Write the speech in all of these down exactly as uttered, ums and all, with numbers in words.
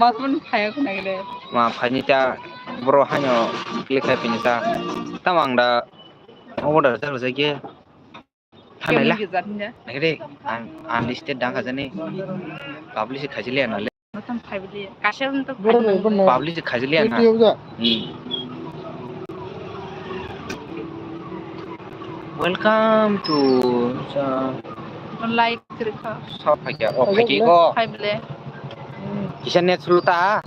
Pasmon phaya khna gede. Ma phaini ta bro haino click khai pini ta. Tamo ang da obo da jalo jai khe. Thanai la. Kemni gizat hinja. Nagede ang unlisted dang khajani. Publish khaijili ana le. Notam phai bili. Kasel to. Borok phai ni, borok ni. Publish khaijili ana. Video ja. Hmm. Welcome to, uh, like rikha. Sa phai kya? Oh, phai kya ko? Phai bile. Kisa net slow ta?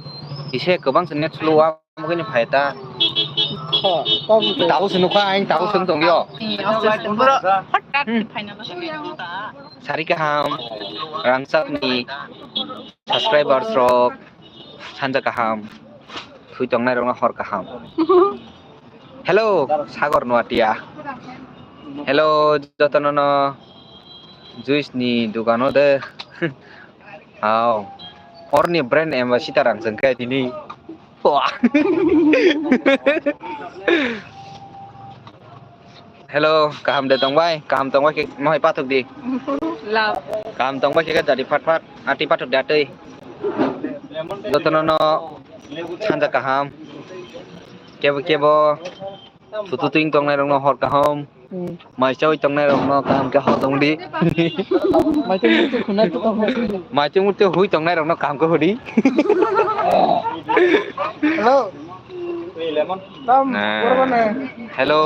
Kisa kwbang se net slow wa mugini phai ta? Kha, tabuk. Tabuk se nukha, ang tabuk se tong yo. Ni, ang se bro, hot cut. Hmm. Final. Sari kaham, rangchak ni subscribers rok, sanja kaham, thui tongnai rok no hor kaham. Hello, Sagor Nuatia. Hello, jotono no juice ni dogano de. Hao. Orni brand ambassador ang jengkai tini. Wah. Hello, kaham de tongbai? Kaham tongbai khe mohai pathok di. Love. Kaham tongbai khe jadi phat phat. Ati pathok di atwi. Jotono no sanja kaham. Kebo kebo thutu twing tongnai rokno hor kaham. Hmm. Mai chawi tongnai rokno kaham khe hor tong di. Mai tong di khuna tu tong di. Mai tong di hui tongnai rokno kaham khe hudi. Hello. Tam, nah. Borok ne. Hello.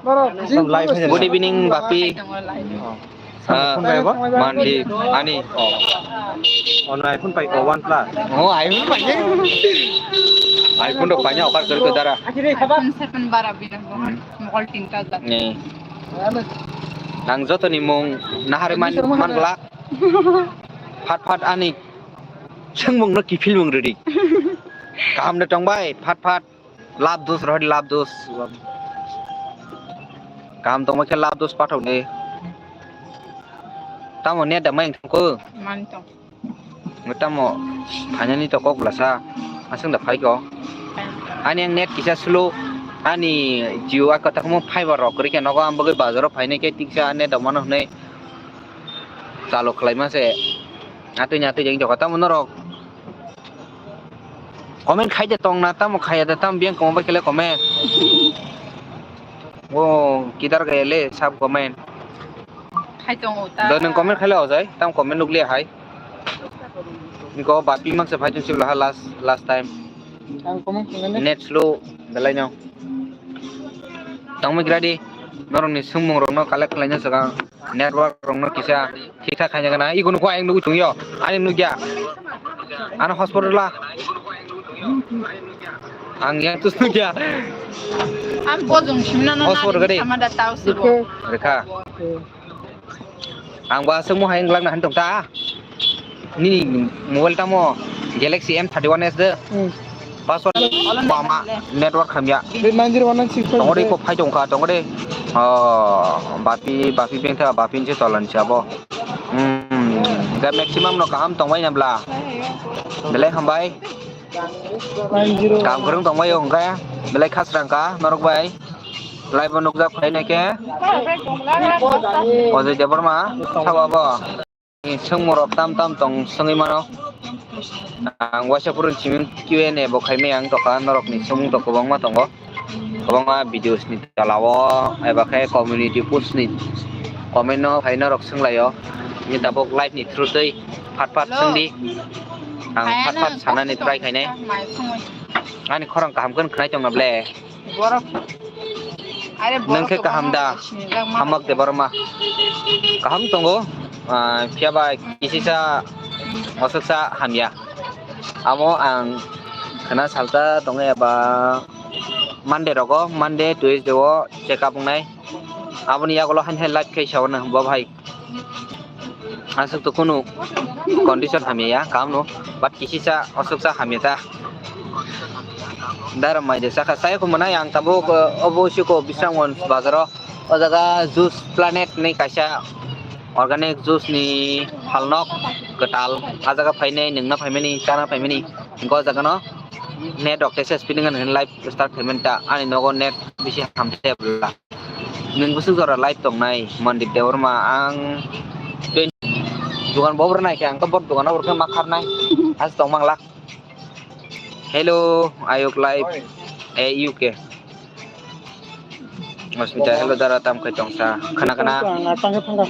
Borok, jing. Good evening, Bapi. Ah, phone bai bo? Mandi, ani. Oh. Ono iPhone pai ko, OnePlus. Oh, iPhone pai. iPhone rok pai nya, offer kar ko dara. iPhone seven bara bina bo. Hmm. Mokol tinta da. Ni. Nang joto ni mung nahar man, man glak. Phat phat ani. Sengmung no kifil mung ridi. Kaham de tong bai, phat phat. Love dos rohor di, love dos. Kaham tongma khe love dos pathok di. Tamo net da mai thangko? Man tong. Tamo phainani to kok blasa. Aswng da phai ko. Ani ang net kisa slow. Ani Jio a kwthakmo fiber rok kwrwi khe nogo, ang bagwi bazaro phainai khe tiksa net da mano hwnwi chalo khlai ma se. Atwi ni atwi jeng jokha tamo norok. Comment khai de tong na, tamo khaya de, tamo biyang kamo bai kele comment. O kidar gaya le sab comment. Khai tong o ta. Do nung comment khai le ojai, tam comment nukliya hai. Niko Bapi mang se phai tong sibla ha last, last time. Ang comment khai le. Net slow belai no. Tongmwi gradi, norokni swngmung rokno collect khlaina swkang. Network rokno kisa thik thak khaina gana. Iko nukho ayang nugwi tongyo. Ani nukya. Ano hotspot rwla. Ang yang tus nukya. Ang bojong simna no hotspot nari gari. Sama da tau sibo. Rwkha. Ang ba aswk mohai wngwlak na han tong ta. Nini mobile tamo Galaxy M thirty-one S de. Hmm. Password bama network hamya. Be nine zero one nine six five. Tongori ko phai tongkha tongori. Oh, Bapi, Bapi bengtha, Bapi nse tolan chabo. Hmm. Da maximum no kaham tongbai na bla. Belai hambai. Nine zero. Kam kwrwng tongbai wngkha. Belai khasrang ka norok bai. Live o nukjak phai nai khe. Ojoi Debbarma sabo abo. Swngmung rok tam tam tong swngwi mano. Ang waisa phuru simi Q and A bo khaimai ang tokha, norok ni swngmung to kwbangma tongo. Kwbangma videos ni tola o eba khe community post ni comment no phai norok swnglaio. Ni tabuk live ni through twi phat phat swngdi. Ang phat phat sanani try khainai. Ani khorang kaham khe khwnai tongna ble. Borok. Are borok. Nung khe kaham da? Hamak de borok ma. Kaham tongo. Ah, phiya ba kisisa osoksa hamya. Amo ang khna salta tongo eba Monday rogo, Monday, Tuesday o check up wngnai. Aboni yagulo hain hai live khe saono bo bhai. Aswk to kunu condition hamya ya, kaham no. But kisisa osoksa hamya ta. Dara mai de saka sai ko manai ang tabuk, eh, obo siko Bisramganj bazaro. O jaga Juice Planet ni kaisa organic juice ni phalnok kwtal. A jaga phainai, nungna phaimani, chana phaimani. Go jaga no net rok teisa speeding an live start phaimani ta. Ani nogo net bisi hamse bla. Nwng bwswk jora live tongnai, Mandip Debbarma, ang twenty, Dukan bo rwnai khe ang khe bor dukan o rwkhe ma kharnai. As tong mang lak. Hello, Ayuk Live, A U K. Hospital, hello, dara tam khai tong sa. Khana khana. Ang atang khe thangkha.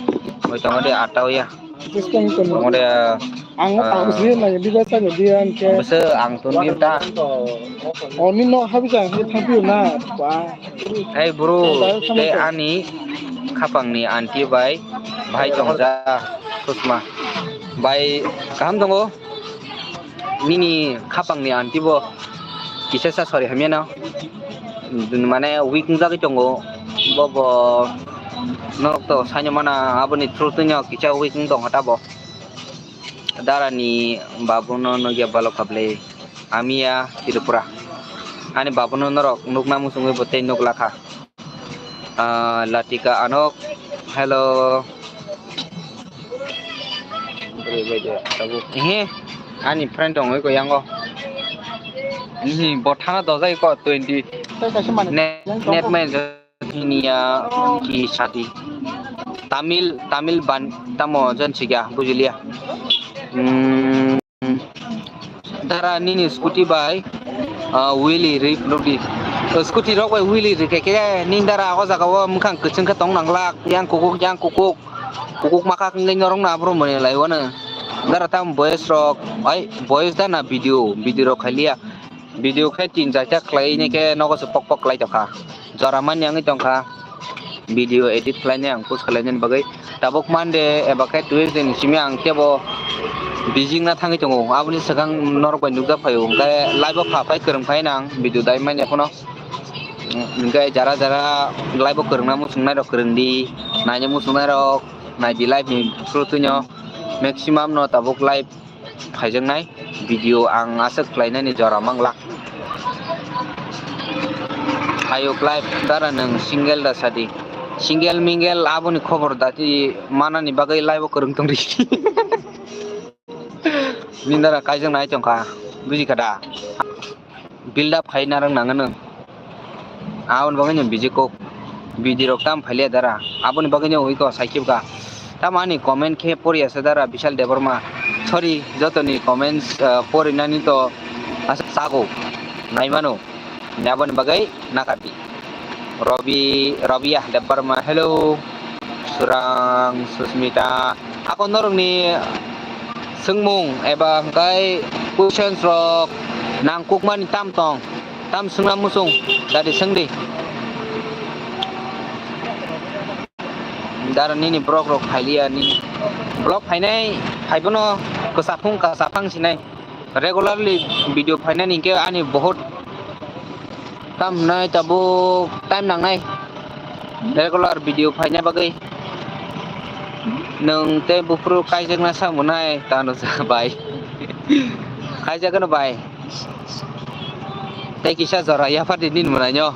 Oi, tong de atau ya. Just tong tong. Tong de, Ang ah, tang si na di ba sa di an khe. Bese ang tun di ta. O ni no habi jang khe thang piu na. Ba. Hey bro, tei ani khapangni aunty bai bhai tongja Susma. Bai kaham tongo? Nini khapangni aunty bo kisa sa sori hamya no. Mane weak wngjagwi tongo. Bo bo norok to saino mana aboni through twi no kisa weak wng tongkha ta bo. Darani babuno nukya balok khablai. Amiya Tripura. Ani babuno norok nukna muchungwi bo tei nuk lakha. Ah, Latika Anok. Hello. Ehe, ani friend tongwi ko yango. Ehe, bo thana dojai ko twenty. Net, net man. Hinia ki sati. Tamil, Tamil ban tamo jon sikya, bujilia. Hmm, dara nini scooty bai, ah, wheelie ri, rudi. Scooty rok bai wheelie ri khe khe, ning dara o jaga o mwkhang kwchwng khe tong nang lak, yang kukuk, yang kukuk, kukuk makha khe norok na abro mani lai wano. Dara tam boys rok, ai, boys da na video, video rok khailia. Video khe tin charta khlai ni khe nogo se pok pok khlai tongkha. Jora mani wngwi tongkha. Video edit khlainai ang post khlainani bagwi. Tabuk Monday eba khe Tuesday ni simi ang kebo busy wngna thangwi tongo. Aboni swkang norok bai nukjak phaio. Hwnkhe live o pha phai kwrwng phai nang video dai manya phano. Hwnkhe jara jara live o kwrwngna muchungnai rok kwrwng di. Naina muchungnai rok nai di live ni through twino. Maximum no tabuk live phaijaknai video ang aswk khlainani jora manglak. Ayuk live dara nwng single da sadi. Single mingle aboni khobor dati manani bagwi live o kwrwng tongri. Nini dara kaijaknai tongkha, bujikha da? Build up khai narwk nangano. Aboni bagwi no bijik kok. Bidi rok tam phailiya dara. Aboni bagwi no ui ko saikhe bwkha. Tamo ani comment khe poriya sa dara Bishal Debbarma. Sorry, jotoni comments, ah, porinani to asa sago. Naimano. Aboni bagwi nakati. Robi, Robia Debbarma, hello. Surang, Susmita. Ako norokni swngmung eba hwnkhe questions rok nangkukmani tam tong? Tam swngna muchung, dadi swngdi. Dara nini borok rok phailiya nini. Vlog phainai phaibono kwchaphung kwchaphang sinai. Regularly video phainani hinkhe ani bohot tam hwnai tabuk time nangnai regular video phaina bagwi. Nwng tei buphuru kaijakna sa mwnai tano sa bai. Kaijakno bai. Tei kisa jora yaphardi nini mwnaino.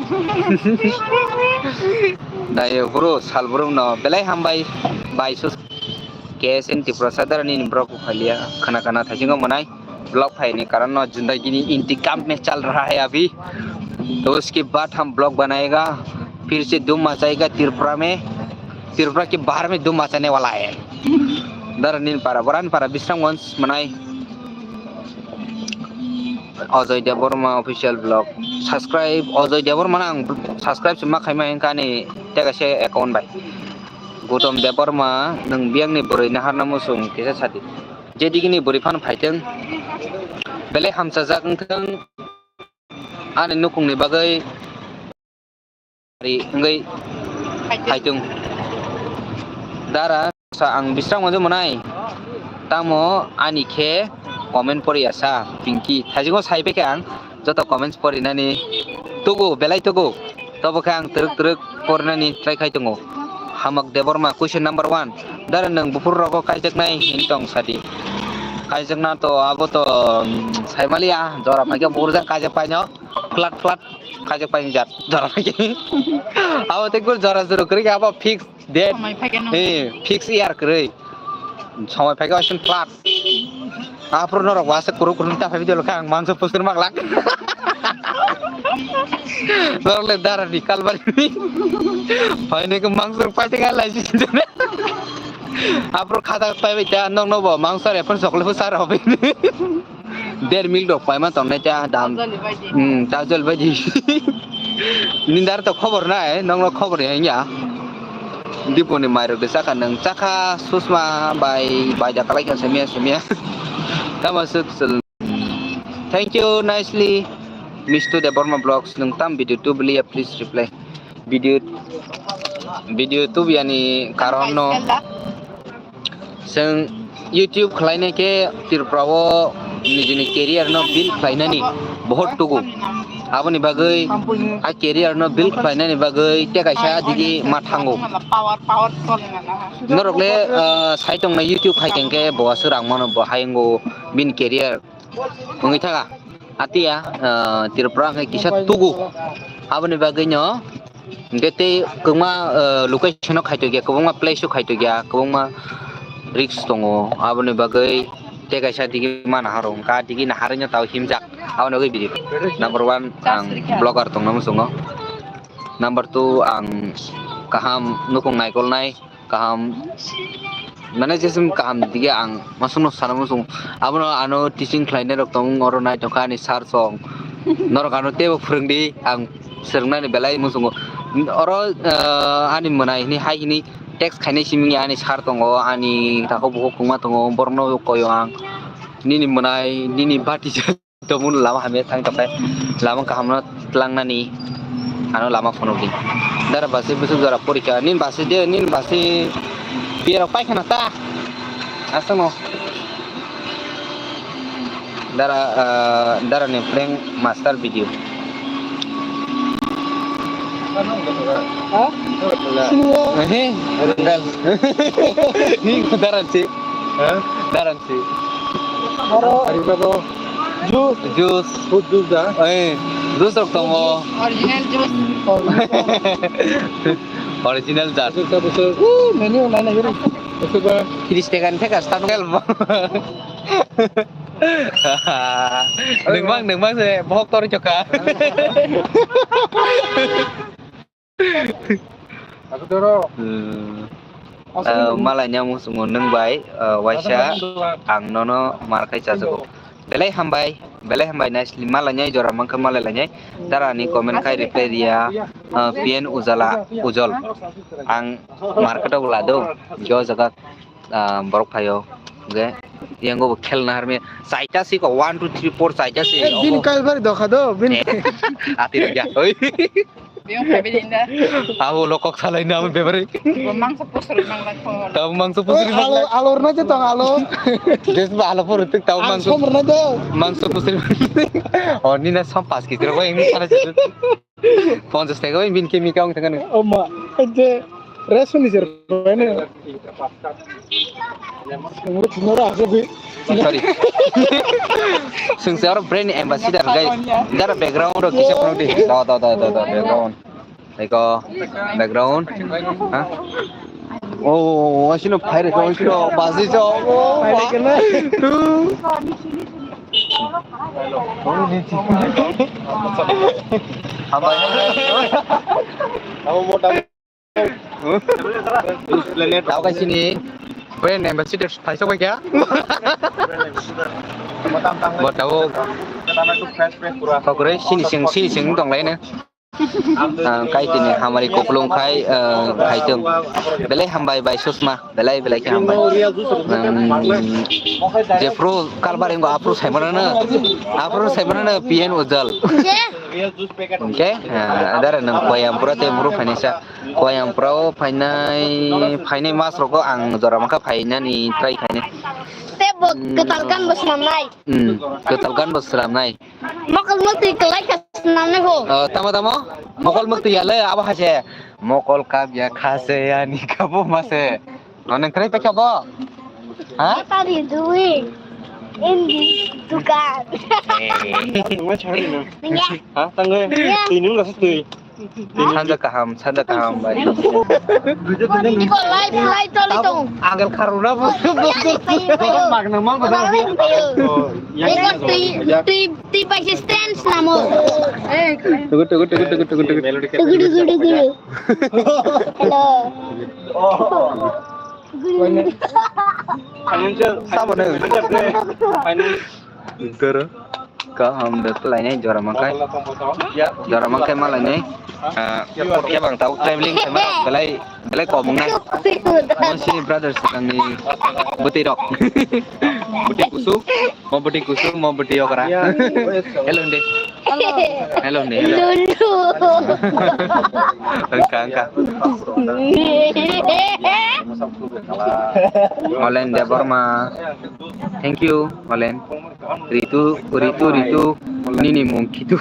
Naio bro, sal brum no belai hambai bai sus. K S N Tripura Sadar nini borok buphaliya khana khana thaisingo mwnai. Vlog phaini karon no zindagi ni intikam mein chal raha hai abhi. To uske baad hum vlog banayega, phir se dhum machayega Tripura mein, Tripura ke bahar mein dhum machane wala hai. Dara nini para, borani para Bisramganj mwnai. Ajoy Debbarma official vlog. Subscribe, Ajoy Debbarma no ang subscribe se ma khaima hinkha ani tega se account bai. Gautam Debbarma, nwng biyangni bwrwi naharna muchung kisa sadi. Jedigini bwrwi phano phaithwng, belai hamchajak wngthwng ani nukungni bagwi. Ari wngwi phaithwng. Dara sa ang Bisramganj mwnai. Tamo ani khe comment poriya sa Pinky. Thaisingo sai phai khe ang joto comments porinani tugu, belai tugu. Tobo khe ang twrwk twrwk porinani try khai tongo. Hamak Debbarma question number one. Dara nwng buphuru rogo kaijaknai hin tong sadi. Kaijakna to abo to, um, saimaliya jora phai khe buphuru jang kaijak paino. Flat, flat. Kajak pai jat. Jora lagi. Abo te kur jora jora kuri abo fix date. Somoi phai khe no. Eh, fix year kuri. Somoi phai khe oisin flat. Aphuru norok wasa kuru kuru ta phai video lokha ang mangso poster maglak. Norok le dara ni kalbari ni. Phai ne ke mangso pai te ngai lai si. Aphuru khatak pai bai ta, nokno bo mangsa re phone chocolate phano sa rw bai. Der mil rok paima tongnai ta dam. Tajoli bai di. Hmm, tajoli bai di. Nindar to khobor nai, nokno khobor ya ya. Diponi mairok de chakha nang chakha Susma bai bai da kalai kha semia semia. Tama suk sul. Thank you nicely. Mistu Debbarma Vlogs nung tam video tu beli ya please reply. Video video tu biani karon no. Chwng YouTube khlainai khe Tripura o nijini career no build khlainani bohot tugu. Aboni bagwi a career no build khlainani bagwi tei kaisa digi ma thango. Norok le, ah, sai tongnai YouTube khai tongkhe bo aswk rang mano bo hai wngo bini career. Wngwi thaka. Atiya, ah, Tripura hwnkhe kisa tugu. Aboni bagwino hwnkhe tei kwbangma, ah, location o khaitokya, kwbangma place o khaitokya, kwbangma risk tongo. Aboni bagwi tei kaisa digi ma naharw hwnkha, digi naharwino tao himjak. Aboni bagwi video number one ang vlogger tongna muchungo. Number two ang kaham nukhung naikolnai. Kaham, mane, jesem kaham dige ang masukno sana muchung. Abono ano teaching khlainai rok tong, oro nai tongkha ani sir song. Norok ano teibo phwrwngdi, ang swrwngnani belai muchungo. Oro, ah, ani mwnai hini hai hini text khainai simi ani sir tongo, ani takhuk bukhuk kwma tongo, borokno koyo ang. Nini mwnai, nini bati. Tobun lama hamya thang tokhe. Lama kaham no tlangnani. Ano lama phunukdi. Dara basi busuk jora porikha. Nin basi de, nin basi biya rok paikha na ta. Aswk no. Dara, ah, dara ni prank master video. Ha? Sini ya. Ehe. Dal. Ni dara si. Ha? Dara si. Oro. Ari ba do. Juice. Juice. Fruit juice da? Eh, juice rok tongo. Original juice. Original juice. Busuk ta busuk. Uh, menu nai nai gari. Busuk ba. Tiris taka ni theka start. Nengmang, nengmang se bohok tor choka. Aku doro. Hmm. Asal Eh, malai nya musungo nung bai, eh, waisa asal dua. Ang nono mar khai chajago. Belai hambai, belai hambai nicely malai nya jora mangkha malai lai nya. Dara ni comment khai reply dia, eh, P N Ujala, Ujol. Ang market o bwla do, jo jaga, ah, borok phaio. Ge, yang go khel na harmi. Saita si ko one, two, three, four saita si. Eh, bin kalbari dokha do, bin. Eh, ati ya. Oi. Biyong khabi din da. Abo lo kok salai na amo bebari. Bo mangso pusri nang lang ko. Tabo mangso pusri nang lang. Alo, alo rwna je tong alo. Des ba alo puro tik tabo mangso. Som rwna do. Mangso pusri. Oh, ni na som pas ki tiro ko ini sana je. Ponchas taka bai bin kemi kaung taka nung. Oma, je reso ni jer ko ne. Sorry. Sungse oro brand ambassador gai. Dara background ro kisa phone di. Do, do, do, do, do, background. Eko background. Ha? Oh, asino phai reka, asino basi jo. Oh, tu. Hambai. Abo mota. Tao kaisini brand ambassador phaisok bai kha. Bo tao. Kokre sini sing, sini sing tong lai na. Ah, kai tini hamari koplong khai, ah, khai tong. Belai hambai bai Susma, belai belai khe hambai. Hmm, je pro kalbar ingo apro saimana na. Apro saimana na P N Ujal. Oke, ah, adara nang koyam pura te muru phainai sa. Koyang pura o phainai, phainai mas rogo ang jora mangkha phainani try khainai. Tei bo kwtal gan bo swnamnai. Hmm, kwtal gan bo swnamnai. Mokol motwi kwlai kha swnamnai bo. Oh, tamo tamo? Mokol motwi ya le abo hase. Mokol kap ya khase ani kabo mase. Noneng krai paikha bo? Ha? What are you doing in this dukan? Eh. Nungya. Ha, tangwe. Nungya. Twi nung rasa twi. Sanja kaham, sanja kaham bai. Iko live, live choli tong. Angel kharuna bo. Payo, payo. Mak nang mang ba. Payo. Oh, yang. Iko twi, twi, twi paise stand namo. Tugu, tugu, tugu. Tugu, tugu, tugu. Hello. Sabo nang. Goro. Kaham de kelainai jora mangkai. Jora mangkai malainai. Ah, kebang tau traveling khaima belai, belai kobong nai. Mo sini brothers kangni bwtwi rok. Bwtwi kusuk, mo bwtwi kusuk, mo bwtwi okra. Hello hindi. Hello hindi. Hello. Engka, engka. Olen Debbarma. Thank you, Olen. Ritu, Ritu, Ritu, nini mung khitu.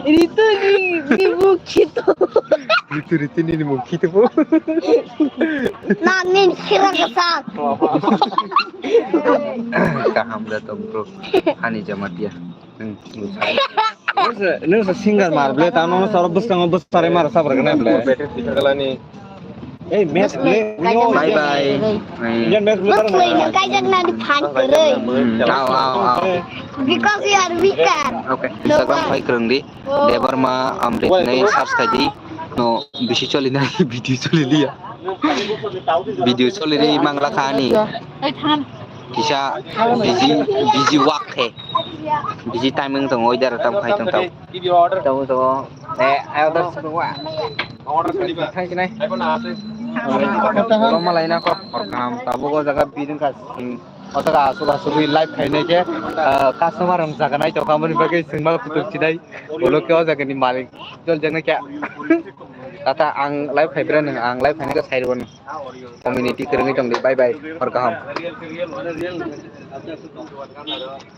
Ritu ni, ni mung khitu. Ritu, Ritu, nini mung khitu po. Na, nini khira kasa. Kaham da tong, bro. Ani Jamatia. Hmm. Nung sa, nung sa singer mar ble, tamo no soro bwskango bwsari mar sabra gana ble. Kalani. Hey, match ble. Bye bye. Indian match ble. Bwswlwi no kaijak nani phan kwrwi. Hmm, ao, ao, ao. Because you are weaker. Okay, Instagram phai kwrwng di. Debbarma Amrit hinwi search khai di. No, bisi choli nai, video choli liya. Video choli ri mangla kha ani. Kisa busy, busy work he. Busy timing tong oi dara tam khai tong tau. Tong tong. Eh, ayo dar sunu wa. Order kali ba? Khai sinai. Order malai na ko. Or kam tabo go jaga bidin ka. Oto ka asuk asuk live khai nai ke, ah, customer ang jaga nai to kamani bagwi singma kutuk chidai. Ulo ke o jaga ni malik. Jol jana kya? Tata ang live khai bra nang, ang live khai nang sai ron. Community kwrwngwi tong di. Bye bye. Hor kaham.